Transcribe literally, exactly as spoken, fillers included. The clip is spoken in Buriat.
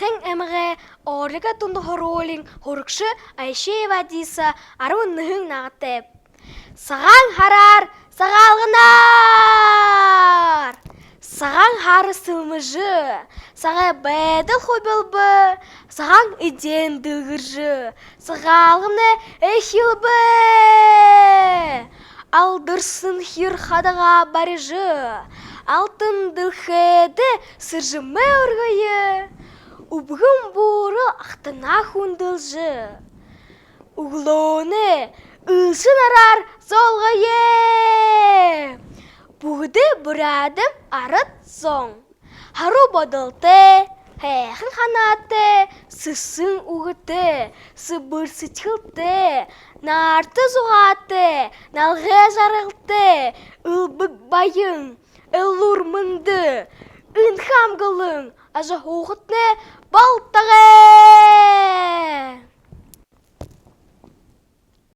Аймагай Орлигой дунда һургуулиин һурагша Аюшеева Адиса арбан нэгэн наһатайб. Сагаан һараар, Сагаалганаар! Сагаан һара сэлмэжэ, сагай байдал хубилба, сагаан эдеэн дэлгэржэ, Сагаалганай эхилбэ. Алдарсан хир хадагаа барижа, алтан дэлхэйдэ сэржэмээ үргэе. Үбгэн буурал агтанаа хүндэлжэ, үглөөнэй элшэ нараар золгоё. Бүгэдэ буряад арад зон. Һаруу бодолтой, һайхан һанаатай, сэсэн үгэтэй, сэбэр сэдьхэлтэй, наарта зугаатай, налгай жаргалтай, элбэг баян, элүүр мэндэ, энхэ амгалан ажаһуухатнай болтогой.